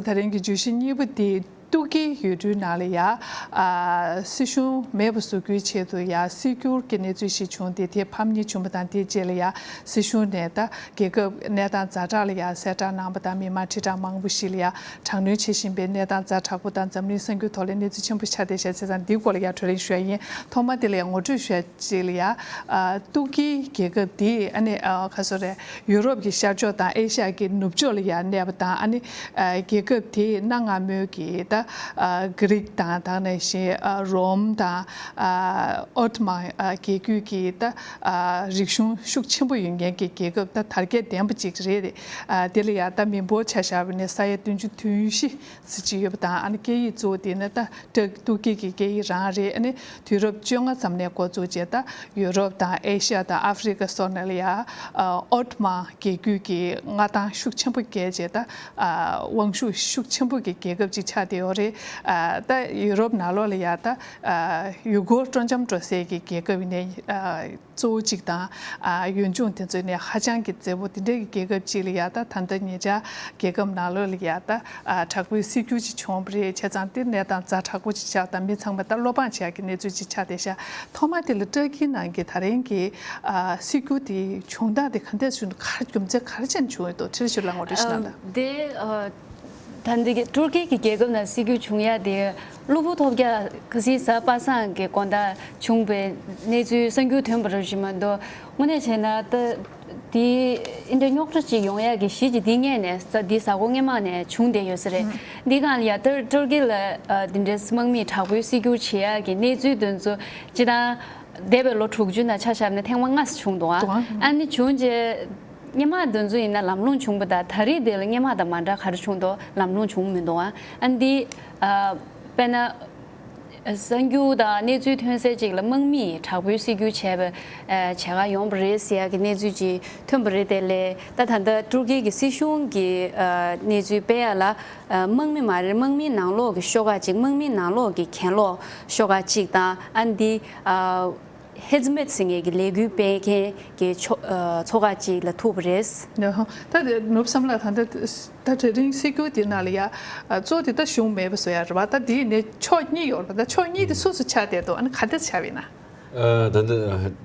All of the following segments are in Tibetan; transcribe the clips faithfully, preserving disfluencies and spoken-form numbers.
ད་རིང་གི་བརྗོད་གཞི་གཉིས་པ་དེ་ཏུར་ཀིའི་ཡུལ་གྲུའི་ནང་ལ་ཡ། ཨ། སྲིད་གཞུང་མེད་པ་བཟོ་རྒྱུའི་ཆེད་དུ་ཡ་སྲིད་སྒྱུར་གྱི་གནས་ཚུལ་ཞིག་བྱུང་སྟེ། དེ་ཕམ་ཉེས་བྱུང་བ་དང་། དེའི་རྗེས་ལ་ཡ་སྲིད་གཞུང་ནས་ད་རྒྱལ་ཁབ་གནས་སྟངས་ཛ་དྲག་ལ་ཡ་གསལ་བསྒྲགས་གནང་བ་དང་། མི་མང་ཁྲི་ཕྲག་མང་པོ་ཞིག་ལ་ཡ་དྲག་གནོན་བྱེད་བཞིན་པའི་གནས་སྟངས་ཛ་དྲག་པོ་དང་། འཛམ་གླིང་གསར་འགྱུར་ཐོག་ལ་གནས་ཚུལ་ཆེན་པོ་ཆགས་བསྡད་ཤག་བྱས་ཙང་། འདིའི་སྐོར་ལ་ཡ་བགྲོ་གླེང་ཞུ་ཡ་ཡིན། ཐོག་མ་དེ་ལ་ཡ་ངོ་སྤྲོད་ཞུ་ཡ་ཅིག་ལ་ཡ། ཨ། ཏུར་ཀིའི་རྒྱལ་ཁབ་དེ་ཨ་ནི། ཨ། ག་རེ་ཟེར་རེད། ཡུ་རོབ་ཀྱི་ཤར་ཕྱོགས་དང་ཨེ་ཤ་ཡ་གི་ནུབ་ཕྱོགས་ལ་ཡ་གནས་པ་དང་། ཨ་ནི། ཨ། རྒྱལ་ཁབ་དེའི་གནའ་སྔ་མོའི་གི་ད། ཨ། གྷི་རིག་དང་། ད་ག་ནང་བཞིན། ཨ། རོམ་དང་། ཨ། ཨོ་ཏོ་མན། ཨ། རྒྱལ་རྒྱུད་ཀྱི་ད། ཨ། རིག་གཞུང་ཤུགས་ཆེན་པོ་ཡོད་མཁན་གྱི་རྒྱལ་ཁབ་ད་དར་རྒྱས་ལྡན་པ་ཅིག་རེད། ཨ། དེ་ལ་ཡ་ད་མི་འབོར་ཆ་བཞག་པ་ཡིན་ན་ས་ཡ་བདུན་ཅུ་དོན་བཞི་ཙམ་ཅིག་ཡོད་པ་དང་། ཨ་ནི་སྐད་ཡིག་གཙོ་བོ་དེ་ནི་ད་ཏུར་ཏུར་ཀི་གི་སྐད་ཡིག་རང་རེད། ཨ་ནི་དུས་རབས་བཅོ་ལྔ་ཙམ་ནས་འགོ་བཙུགས་བྱས། ད་ཡུ་རོབ་དང་ཨེ་ཤ་ཡ་དང་ཨ་ཧྥེ་རི་ཀ་སོགས་ནང་ལ་ཡ། ཨ། ཨོ་ཏོ་མན་རྒྱལ་རྒྱུད་ཀྱི་མངའ་ཐང་ཤུགས་ཆེན་པོ་བསྐྱལ་བྱས། ད། ཨ། དབང་ཤུགས་ཤུགས་ཆེན་པོ་གི་རྒྱལ་ཁབ་ཅིག་ཆགས་བསྡད་ཡོད་རེད། ཨ། ད་ཡུ་རོབ་ནང་ལོགས་ལ་ཡ་ད། ཨ། ཡུལ་སྐོར་སྤྲོ་འཆམ་འགྲོ་སའི་གི་རྒྱལ་ཁབ་ཡིན་ནའི། ཨ། གཙོ་བོ་གཅིག་དང་། ཨ། ཡུལ་ལྗོངས་དེ་ཚོ་ནས་ཧ་ཅང་གི་མཛེས་པོ་དེ་འདྲའི་གི་རྒྱལ་ཁབ་ཅིག་ལ་ཡ། ད་ད་ལྟ་ཉེ་ཆར་རྒྱལ་ཁབ་ནང་ལོགས་ལ་ཡ་ད། ཨ། དྲག་པོའི་སྲིད་སྒྱུར་ཅིག་བྱུང་བ་རེད། བྱས་ཙང་དེ་གནས་སྟངས་ཛ་དྲག་པོ་ཅིག་ཆགས་དང་། མི་ཚང་མ་ད་བློ་ཕངས་བྱེད་ཡག་གི་གནས་ཚུལ་ཅིག་ཆགས་བསྡད་ཤག་ཐོག་མ་དེ་ལ་ཏུར་ཀིའི་ནང་གི་ད་རིང་གི། ཨ། སྲིད་སྒྱུར་དེ་བྱུང་སྟངས་དེ་ག་འདྲས་བྱུང་། ག་རེ་རྒྱུ་མཚན་ག་རེ་བྱས་ནས་བྱུང་ཡོད་འདུག་ཁྲིད་ཞུ་ལ་ངོ་སྤྲོད་ཞུ་གནང་དང་། དེ། ཨ། ད་འདི་གི་ཏུར་ཀི་གི་རྒྱལ་ཁབ་ནང་སྲིད་སྒྱུར་བྱུང་ཡ་དེ། གློ་བུར་ཐོལ་རྒྱག་ག་སྲིད་གཟའ་པ་སངས་ཀྱི་དགོང་དག་བྱུང་བའི་གནས་ཚུལ་གསར་འགྱུར་ཐོན་པ་རེད་ཞུ་མ་གཏོགས། དངོས་གནས་བྱས་ན་ད། དེ་འདྲའི་རྙོག་དྲ་ཅིག་ཡོང་ཡ་གི་གཞི་ཅིག་འདི་སྔས་ནས། ས་འདི་གཟའ་འཁོར་སྔོན་མ་ནས་བྱུང་བསྡད་ཡོད་ས་རེད། འདི་སྒང་ལ་ཡ་ཏུར་ཏུར་ཀི་ལ། ཨ། འདི་འདྲའི་དམག་མིས་དྲག་པོའི་སྲིད་སྒྱུར་བྱེད་ཡ་གི་གནས་ཚུལ་དེ་ཚོ་སྤྱིར་བཏང་འདས་པའི་ལོ་དྲུག་ཅུ་ནང་ཆ་བཞག་ན་ཐེངས་མ་ལྔ་ཙམ་བྱུང་འདུག་ཨ། འདུག་ཨ། ཨ་ནི་བྱུང་རྗེས། སྔོན་མ་དེ་ཚོ་ཡིན་ན་ལམ་ལྷོང་བྱུང་བ་དང་། ད་རེས་དེ་ལ་སྔོན་མ་དང་མ་འདྲ་ག་རེ་བྱུང་འདུག་ལམ་ལྷོང་བྱུང་མི་འདུག་ཨ། ཨ་འདི། ཨ། དཔེར་ན། གསར་འགྱུར་དང་གནས་ཚུལ་ཐོན་གསལ་ཅིག་ལ་དམག་མིས་དྲག་པོའི་སྲིད་སྒྱུར་བྱས་པའི། ཨ། བྱེད་ག་ཡོང་བ་རེད་ཟེར་ཡ་གི་གནས་ཚུལ་ཅིག་ཐོན་པ་རེད། དེ་ལས་ད་ད་ལྟ་ཏུར་ཀི་གི་སྲིད་གཞུང་གི། ཨ། གནས་ཚུལ་སྤེལ་ཡ་ལ། ཨ། དམག་མི་མ་རེད། དམག་མིའི་ནང་ལོགས་ཀྱི་ཤོག་ཁག་ཅིག་དམག་མིའི་ནང་ལོགས་ཀྱི་གྱེན་ལོག་ཤོག་ཁག་ཅིག་དང་། ཨ་འདི། ཨ། ཧེ་ཛི་མེད་ཟེར་མཁན་གྱི་ལས་འགུལ་སྤེལ་མཁན་གྱི་ཚོ། ཨ། ཚོགས་ཁག་ཅིག་ལ་ཐུག་པ་རེད། ད་དེ་ནུབ་བསམ་ལ། ད་ད་ད་དེ་རིང་སྲིད་སྒྱུར་དེ་ནང་ལ་ཡ། ཨ། གཙོ་དེ་ད་གཞུང་མེད་པ་བཟོ་ཡ་རེད་པ། ད་དེ་ནས་ཕྱོགས་གཉིས་ཡོད་རེད་པ། ད་ཕྱོགས་གཉིས་དེ་སུ་སུ་ཆགས་བསྡད་འདུག་ཨ་ནི་ག་འདྲ་ཆགས་པ་ཡིན་ན། ཨ། ད་ལྟ་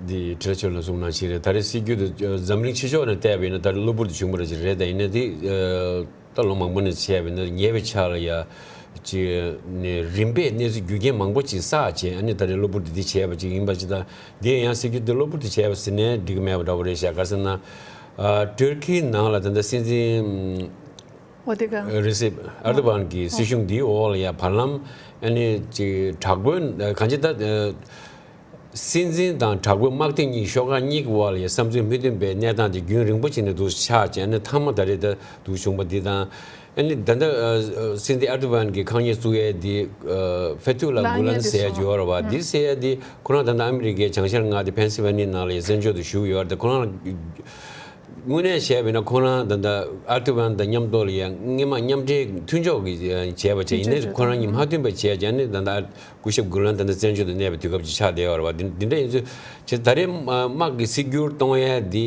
འདི་ཁྲི་ལ་ཆོས་ལ་གསུངས་ནང་བཞིན་རེད། ད་རེས་སྲིད་སྒྱུར་དེ་འཛམ་གླིང་ཕྱི་ཕྱོགས་ནས་བལྟས་པ་ཡིན་ན་ད་རེས་གློ་བུར་དུ་བྱུང་བ་རེད། ཅིག་རེད། ད་ཡིན་ན་དེ། ཨ། ད་ལོ་མང་པོ་ནས་བྱས་པ་ཡིན་ན་ཉེ་བའི་ཆར་ལ་ཡ་ཅིག་ནས་རིམ་པས་གནས་ཚུལ་རྒྱུ་རྐྱེན་མང་པོ་ཅིག་བསགས་བྱས། ཨ་ནི་ད་རེས་གློ་བུར་དུ་འདི་བྱས་པ་ཅིག་ཡིན་པ་ཅིག་དང་། འདི་ཡང་སྲིད་སྒྱུར་འདི་གློ་བུར་དུ་བྱས་པ་ཟེར་ནས་འགྲིག་གི་མེད་པ་འདྲ་བོ་རེད་ཤག་ག་རེ་ཟེར་ན། ཨ། ཏུར་ཀིའི་ནང་ལ་ད་ལྟ་སྲིད་འཛིན། ཨོ་ཏི་ཀན། རེ་སེབ་ཨར་དོ་གྷན་གྱི་སྲིད་གཞུང་འདིའི་འོག་ལ་ཡ་བར་ལམ། ཨ་ནི་ཅིག་དྲག་པོའི། ཨ། གང་ཅི་ད། ཨ། སྲིད་འཛིན་དང་དྲག་པོའི་དམག་སྡེ་གཉིས། ཤོག་ཁག་གཉིས་ཀྱི་དབར་ལ་ཡ་བསམ་ཚུལ་མི་མཐུན་པའི་གནས་སྟངས་དེ་རྒྱུན་རིང་པོ་ཅིག་ནས་འདུག་ཆགས་བྱས། ཨ་ནི་མཐའ་མ་ད་རེས་ད་འདུག་བྱུང་བ་འདི་དང་། ཨ་ནི་ད་ལྟ། ཨ། སྲིད་འཛིན་ཨར་དོ་གྷན་གྱི་ཁ་ཉིན་བཙུགས་ཡས་འདི། ཨ། ཕེ་ཐུ་ལ་ལག་གུ་ལན་ཉེས་ཟེར་ཡ་ཅིག་ཡོད་རེད་པ། ཨ། འདི་ཟེར་ཡ་འདི་ཁོ་རང་ད་ལྟ་ཨ་མི་རི་ཀའི་བྱང་ཤར་མངའ་སྡེ་ཕེན་སིལ་ཝེ་ནི་ཡ་ནང་ལ་ཡ་བཙན་བྱོལ་དུ་བཞུགས་ཡོད་རེད། ད་ཁོ་རང་ལ། དངོས་གནས་བྱས་པ་ཡིན་ན་ཁོ་རང་ད་ལྟ་ཨར་དོ་གྷན་དང་མཉམ་དུ་ལ་ཡ་སྔོན་མ་མཉམ་འབྲེལ་མཐུན་ཕྱོགས་ཀྱི་བྱས་པ་བྱས། ཡིན་ནའི་ཁོ་རང་གཉིས་མ་མཐུན་པ་བྱས་བྱས་ནས་ད་ལྟ་སྐུ་ཞབས་གུ་ལན་ད་ལྟ་བཙན་བྱོལ་དུ་གནས་པའི་དུས་སྐབས་ཅིག་ཆགས་བསྡད་ཡོད་རེད་པ། འདི་འདི་འདྲ་ཡིན་ཚུལ་བྱས། ད་རེས་དམག་གི་སྲིད་སྒྱུར་གཏོང་ཡས་འདི་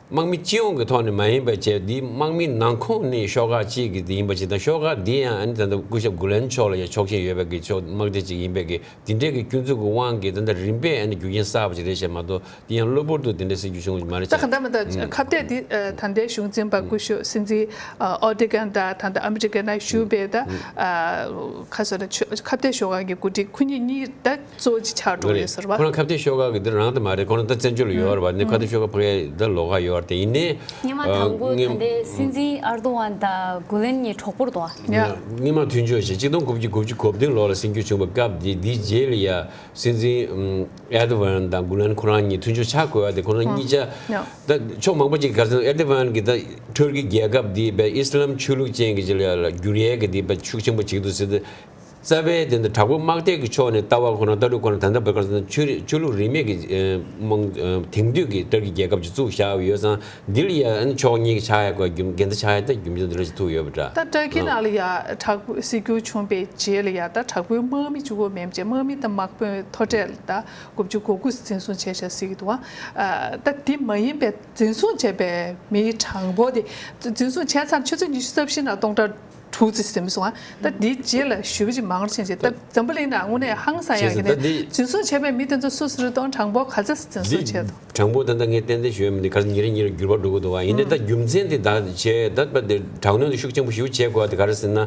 དམག་མི་སྤྱི་ཡོངས་ཀྱི་ཐོག་ནས་མ་ཡིན་པ་བྱས། འདི་དམག་མི་ནང་ཁོངས་ནས་ཤོག་ཁག་ཅིག་གི་འདི་ཡིན་པ་ཅིག་དང་། ཤོག་ཁག་འདི་ཡང་ཨ་ནི་ད་ལྟ་སྐུ་ཞབས་གུ་ལན་མཆོག་ལ་ཡ་ཕྱོགས་ཞེན་ཡོད་པའི་གི་ཕྱོགས་དམག་སྡེ་ཅིག་ཡིན་པའི་གི། དེ་འདྲའི་གི་སྐྱོན་འཛུགས་ཀྱི་དབང་གིས་ད་ལྟ་རིམ་པས་ཨ་ནི་རྒྱུ་རྐྱེན་བསགས་པ་ཅིག་རེད་ཤག་མ་གཏོགས། དེ་ཡང་གློ་བུར་དུ་དེ་འདྲའི་སྲིད་ཇུས་བྱུང་བ་མ་རེད་ད་ཤག་གང་ལྟར་མ་ལྟར་ཁ་གཏད་འདི། ཨ། ད་ལྟའི་གཞུང་འཛིན་པ་སྐུ་ཞབས་སྲིད་འཛིན། ཨ། ཨོ་ཏི་ཀན་དང་ད་ལྟ་ཨ་མི་རི་ཀའི་ནང་བཞུགས་པའི་ད། ཨ། ཁ་སོ་ད་ཆོ་ཁ་གཏད་ཤོག་ཁག་གི་འགོ་ཁྲིད་ཁོ་གཉིས་གཉིས་ད་གཙོ་བོ་ཅིག་ཆགས་འགྲོ་གི་ཡོད་ཟེར་བ། ཁོ་རང་ཁ་གཏད་ཤོག་ཁག་གི་འདི་རང་ད་མ་རེད། ཁོ་རང་ད་བཙན་བྱོལ་ལ་ཡོད་རེད་བ། ནི་ཁ་གཏད་ཤོག་ཁག་ཕ་གིའི་ད་ལོགས་ཀ་ཡོད་རེད། དེ་ཡིན་ནའི། སྔོན་མ་དང་པོ་ད་ལྟའི་སྲིད་འཛིན་ཨར་དོ་གྷན་དང་གུ་ལན་གཉིས་གྲོགས་པོ་རེད་དོ། ཡ། སྔོན་མ་མཐུན་ཕྱོགས་བྱས། གཅིག་སྟོང་དགུ་བརྒྱ་དགུ་བཅུ་གོ་བདུན་ལོ་ལ་སྲིད་འགྱུར་བྱུང་བའི་སྐབས་དེ། དེའི་རྗེས་ལ་ཡ་སྲིད་འཛིན་ཨར་དོ་གྷན་དང་གུ་ལན་ཁོ་རང་གཉིས་མཐུན་ཕྱོགས་ཆགས་དགོས་པ་དེ་ཁོ་རང་གཉིས་ཆ། ཡ། ད་ཕྱོགས་མང་པོ་ཅིག་ག་རེ་ཟེར་ན། ཨར་དོ་གྷན་གྱིས་ད་ཏུར་ཀི་རྒྱལ་ཁབ་འདི་བས་ཨི་སི་ལམ་ཆོས་ལུགས་ཅན་གྱི་ཅིག་ལ་བསྒྱུར་ཡས་ཀྱི་འདི་བས་ཤུགས་ཆེན་པོ་བྱེད་ཀྱི་འདུག་ཟེར་ཏེ། རྩ་བའི་དེ་འདི་དྲག་པོའི་དམག་སྡེ་གི་ཕྱོགས་ནས་ལྟ་བ་ཁོ་རང་ལྟ་གྲུབ་ཁོ་རང་ད་ལྟ་བར་ག་རེ་ཟེར་ན་ཆོས་རིག་ཆོས་ལུགས་རིས་མེད་ཀྱི། ཨ། དམངས། ཨ། དེང་དུས་ཀྱི་ཏུར་ཀི་རྒྱལ་ཁབ་ཅིག་བཙུགས་བཞག་ཡོད་ཙང་། འདི་ལ་ཡ་ཨ་ནི་ཕྱོགས་གཉིས་ཀྱི་ཆགས་ཡ་དགོས་རྒྱུ་འགལ་ཟླ་ཆགས་ཡ་ད་རྒྱུ་མཚན་འདི་འདྲ་ཞིག་ཐུག་ཡོད་པ་འདྲ། ད་ཏུར་ཀི་ནང་ལ་ཡ་དྲག་པོའི་སྲིད་སྒྱུར་བྱུང་བའི་རྗེས་ལ་ཡ་ད་དྲག་པོའི་དམག་མི་གཅིག་པོ་མིན་པ་བྱས། དམག་མི་དང་དམག་དཔོན་མཐོ་གྲས་ལ་ད་དགུ་བཅུ་གོ་དགུ་འཛིན་བཟུང་བྱས་ཤག་ཟེར་གྱི་འདུག་བ། ཨ། ད་འདི་མ་ཡིན་པའི་འཛིན་བཟུང་བྱས་པའི་མིའི་གྲངས་འབོར་དེ། འཛིན་བཟུང་བྱས་ཙང་ཆུ་ཚོད་ཉི་ཤུ་རྩ་བཞི་ནང་སྟོང་ཕྲག་དྲུག་ བུ་ཙི་ཟེར་མི་སོང་ཨ། ད་འདིའི་རྗེས་ལ་ཞུ་བ་ཅིག་མང་རུ་ཕྱིན་ཅིག་ད་འཛམ་བུ་གླིང་ནང་དངོས་གནས་ཧང་སང་ཡག་གི་ནས་འཛིན་བཟུང་བྱས་པའི་མི་དེ་ཚོ་སུ་ཟེར་གཏོང་། དྲང་པོ་ག་ཚོད་འཛིན་བཟུང་བྱས་འདུག་དྲང་པོ་ད་ལྟ་ངས་ཏན་ཏན་ཞུ་ཡ་མི་འདུག་ག་ཚོད་ཉིན་རེ་འགྱུར་བ་འགྲོ་གི་འདུག་བ། ཡིན་ནའི་ད་རྒྱུ་མཚན་དེ་ད་བྱས་ད་པ་དེ་དྲག་གནོན་དེ་ཤུགས་ཆེན་པོ་ཞེ་པོ་བྱས་དགོས་པ་དེ་ག་རེ་ཟེར་ན།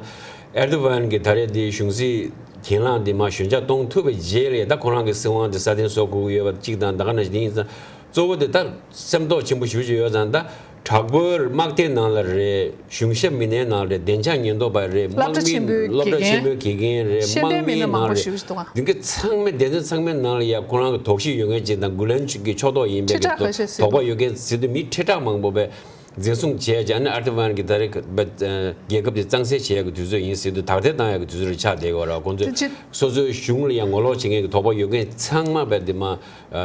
ཨེར་དོ་ཝན་གྱི་ད་རེས་དེ་གཞུང་སྲིད་གྱེན་ལངས་དེ་མ་ཞོད་འཇགས་གཏོང་ཐུབ་པའི་རྗེས་ལ་ད་ཁོ་རང་གི་སྲིད་དབང་དེ་སྲ་བརྟན་བཟོ་དགོས་ཀྱི་ཡོད་པ་གཅིག་དང་། ད་ག་ནང་བཞིན་དེ་ཡིན་ཙང་གཙོ་བོ་དེ་ད་སེམས་ཐོག་ཆེན་པོ་ཞེ་པོ་ཅིག་ཡོད་ཙང་། ད་དྲག་པོའི་དམག་སྡེ་ནང་ལ་རེད། གཞུང་ཞབས་མི་སྣའི་ནང་ལ་རེད། བདེ་འཇགས་ཉེན་རྟོག་པ་རེད། སློབ་གྲྭ་དམག་མི་ཆེན་པོའི་སློབ་གྲྭ་དགེ་རྒན། ཆེན་མོའི་དགེ་རྒན་རེད། ཤེས་ལྡན་དམག་མི་མི་སྣ་མང་པོ་ཞེ་པོ་ཅིག་འདུག་ག་འདི་ག་ཚང་མའི་སྡེ་ཚན་ཚང་མའི་ནང་ལ་ཡ་ཁོ་རང་གི་དོགས་གཞི་ཡོད་མཁན་ཅིག་དང་། གུ་ལན་གྱི་ཕྱོགས་གཏོགས་ཡིན་པའི་གི་ཁྲི་ཕྲག་ཁ་ཤས་ཟེར་དོགས་པ་ཡོད་མཁན་ཟེར་དུས་མི་ཁྲི་ཕྲག་མང་པོ་བས་འཛིན་བཟུང་བྱས་ཀྱང་ནི། ཨེར་དོ་ཝན་གྱི་ད་རེས་རྒྱལ་ཁབ་དེ་གཙང་སེལ་བྱེད་ཡག་གི་དུས་ཚོད་ཡིན་ཟེར་དུས་དག་ཐེར་བཏང་ཡག་གི་དུས་ཚོད་རེ་ཆགས་བསྡད་ཡོད་ར། ཁོང་ཚོས་དེ་ཅི། སོ་སོའི་གཞུང་ལ་ཡང་ངོ་ལོག་བྱེད་མཁན་གྱི་དོགས་པ་ཡོད་མཁན་ཚང་མ་བས་དེ་མ་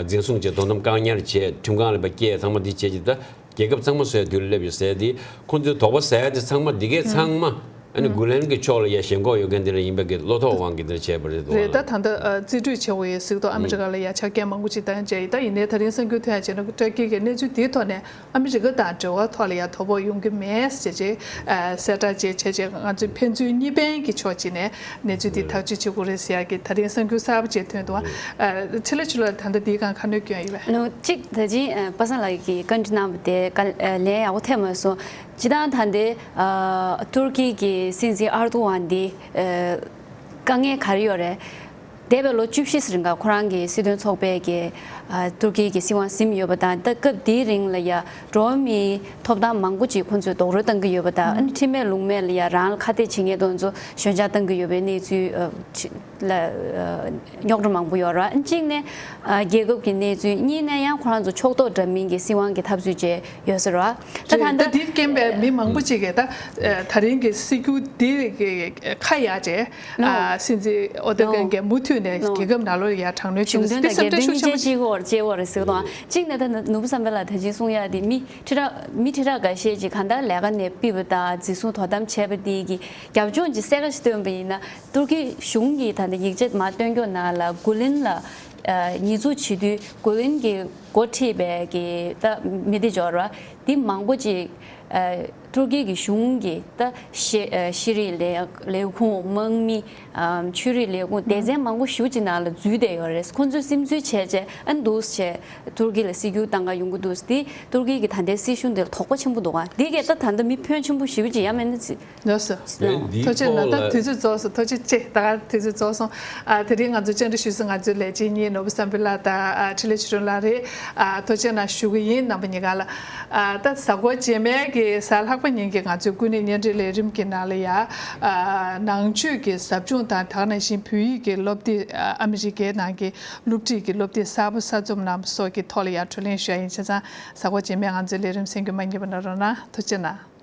འཛིན་བཟུང་བྱས། དོ་དམ་བཀག་ཉར་བྱས། ཁྲིམས་ཁང་ལ་བས་བསྐྱལ། ཚང་མ་འདི་བྱས་ཀྱི་ད་རྒྱལ་ཁབ་གཙང་མ་བཟོ་ཡག་དུས་ལ་སླེབས་ཡོད་ཟེར། དེ་ཁོང་ཚོའི་དོགས་པ་ཟ་ཡག་དེ་ཚང་མ་འདི་གས་ཚང་མ་ཨ་ནི་གུ་ལན་གྱི་ཕྱོགས་ལ་ཡ་ཞེན་ཁོག་ཡོད་མཁན་དེ་འདྲ་ཡིན་པའི་གི་བློ་ཐོག་དབང་གིས་འདི་འདྲ་བྱས་པ་རེད་འདུག་རེད། ད་ད་ལྟ་རྩིས་སྤྲོད་བྱེད་དགོས་ཡོད་ཟེར་དུས་ཨ་མི་རི་ཀ་ལ་ཡ་ཆ་རྐྱེན་མང་པོ་ཅིག་བཏང་བྱས་ཡིན། ད་ཡིན་ནའི་ད་རིང་གསར་འགྱུར་ཐོན་ཡག་བྱས་ན་ཏུར་ཀི་གི་གནས་ཚུལ་དེའི་ཐོག་ནས། ཨ་མི་རི་ཀ་དང་འབྲེལ་བ་ཐོག་ལ་ཡང་དོ་ཕོག་ཡོང་གི་མེད་ཟེར་བྱས། ཨ་གསལ་བསྒྲགས་བྱས་བྱས་བྱས། ང་ཚོས་ཕན་ཚུན་གཉིས་ཕན་གྱི་ཕྱོགས་གཅིག་ནས་གནས་ཚུལ་འདི་ཐག་གཅོད་བྱེད་དགོས་རེད་ཟེར་ཡག་གི་ད་རིང་གསར་འགྱུར་གསར་པ་ཅིག་ཐོན་འདུག་ཨ་ཁྲི་ལ་ཆུ་ལ་ད་ལྟ་འདིའི་སྒང་ཁ་སྣོན་སྐྱོན་ཡོད་པས། ནོ་གཅིག་ད་ཅི་པ་སངས་ལགས་ཀྱིས་བཀའ་འདྲི་གནང་བ་དེ་བཀའ་ལན་ཡག་པོ་ཐེབས་མ་སོང་། སྤྱིར་བཏང་ད་ལྟའི་ཨ་ཏུར་ཀི་གི་སྲིད་འཛིན་ཨར་དུ་ཝན་འདི་ཨ་དཀའ་ངལ་ག་རེ་ཡོད་རེད། འདས་པའི་ལོ་བཅུ་བཞི་རིང་ག་ཁོ་རང་གི་སྲིད་དོན་ཚོགས་པས་ཀྱི་ཨ་ཏུར་ཀི་གི་སྲིད་དབང་ཟིན་ཡོད་པ་དང་། ད་སྐབས་དེའི་རིང་ལ་ཡ་འགྲོ་བ་མིའི་ཐོབ་ཐང་མང་པོ་ཅིག་ཁོང་ཚོས་རྡོག་རོལ་བཏང་གི་ཡོད་པ་དང་། ཨ་ནི་ཁྲིམས་མེད་ལུགས་མེད་ལ་ཡ་རང་ལ་ཁ་གཏད་བྱེད་མཁན་དེ་ཚོ་ཞོད་འཇགས་བཏང་གི་ཡོད་པའི་གནས་ཚུལ་ཨ་ཅི་ལ་ཨ་རྙོག་དྲ་མང་པོ་ཡོད་ར། གཅིག་ནས་ཨ་རྒྱལ་ཁབ་ཀྱི་གནས་ཚུལ། གཉིས་ནས་ཡང་ཁོ་རང་ཚོ་ཕྱོགས་གཏོགས་འདྲ་མིན་གྱི་སྲིད་དབང་གི་འཐབ་རྩོད་བྱས་ཡོད་ས་རེད་བ། ད་ད་ད་ད་འདིའི་རྐྱེན་པས་མི་མང་པོ་ཅིག་གིས་ད་ཨ་ད་རིང་གི་སྲིད་སྐྱོང་འདི་གི་ཁ་ཡ་བྱས། ནོ། ཨ་སྲིད་འཛིན་ཨོ་ཏེ་ནོ། ཀན་གྱིས་མུ་མཐུད་ནས་ནོ། རྒྱལ་ཁབ་ནང་ལོགས་ཡ་དྲག་གནོན་བྱུང་དོན་དང་འདི་སེམས་ཁྲལ་ཤུགས་ཆེན་པོ་ཞིག་སྐྱེ་དགོས་རེད་ཟེར་གི་འདུག་གཅིག་ནས་ད་ནོར་བུ་བསམ་འཕེལ་ལགས་ད་ཅི་གསུང་ཡ་དེ། མི་ཁྲི་ཕྲག་མི་ཁྲི་ཕྲག་འགའ་ཤས་ཅིག་གང་ལྟར་ལས་ཀ་ནས་ཕུད་པ་དང་འཛིན་བཟུང་དོ་དམ་བྱས་པ་དེ་གི་རྒྱབ་ལྗོངས་ཀྱི་གསལ་ཁ་ཞིག་སྟོན་པ་ཡིན་ན། ཏུར་ཀི་གཞུང་གིས་ད་ལྟ་ཡིག་ཆ་མར་བཏོན་རྒྱུ་ནང་ལ་གུ་ལན་ལ་ཨ་ཉེས་འཛུགས་བྱེད་དུས་གུ་ལན་གྱི་འགོ་ཁྲིད་པའི་གི་ད་མི་དེ་འབྱོར་བ་འདི་མང་པོ་ཅིག་ཨ་ཏུར་ཀི་གི་གཞུང་གི་ད་ཤེ་ཨ་ཤེས་རིག་ལས་ལས་ཁུངས། དམག་མི། ཨ་ཆོས་རིག་ལས་ཁུངས། སྡེ་ཚན་མང་པོ་ཞེ་པོ་ཅིག་ནང་ལ་འཛུལ་བསྡད་ཡོད་རེད། ཁོང་ཚོས་སིམ་འཛུལ་བྱས་བྱས་ཨ་འདུག་སེ་བྱས་ཏུར་ཀི་ལ་སྲིད་སྐྱོང་བཏང་ག་ཡོང་གི་འདུག་དེ་ཏུར་ཀི་གི་ད་ལྟའི་སྲིད་གཞུང་དེར་དོགས་པ་ཆེན་པོ་འདུག་ག་འདི་གས་ད་ད་ལྟ་མི་ཕོན་ཆེན་པོ་ཞེ་པོ་ཅིག་ཡ་མེད་ན་ཚིག་ལགས་སོ། ཐུགས་རྗེ་ཆེ། ད་ལྟ་དུས་ཚོད་རྫོགས་སོང་། ཐུགས་རྗེ་ཆེ། ད་ག་དུས་ཚོད་རྫོགས་སོང་། ཨ་དེ་རིང་ང་ཚོ་བཅར་འདྲི་ཞུས་སའི་ང་ཚོའི་ལས་བྱེད་གཉིས་ནོར་བུ་བསམ་འཕེལ་ལགས་དང་ཨ་འཕྲིན་ལས་ཆོས་སྒྲོན་ལགས་རེད། ཨ་ཐུགས་རྗེ་གནང་ཞུ་གི་ཡིན་རྣམ་པ་གཉིས་ཀ་ལ། ཨ་ད་གཟའ་འཁོར་རྗེས་མའི་གི་གཟའ་ལྷག་པ་ཉིན་གྱི་ང་ཚོའི་སྐུ་ཉིད་བརྙན་འཕྲིན་ལས་རིམ་གྱི་ནང་ལ་ཡ་ཨ་ནང་ཆོས་ཀྱི་ཟབ་སྦྱོང་དང་། ད་ག་ནང་བཞིན་བོད་ཡིག་གི་སློབ་དེབ། ཨ་ཨ་མི་རི་ཀའི་ནང་གི་སློབ་ཁྲིད་ཀྱི་སློབ་དེབ་གསར་པ་གསར་རྩོམ་གནང་བ་སོགས་ཀྱི་ཐོག་ལ་ཡ་བགྲོ་གླེང་ཞུ་ཡ་ཡིན། བྱས་ཙང་གཟའ་འཁོར་རྗེས་མའི་ང་ཚོའི་ལས་རིམ་གསན་རྒྱུ་མ་བསྙེལ་བ་གནང་རོགས་གནང་། ཐུགས་རྗེ་གནང་།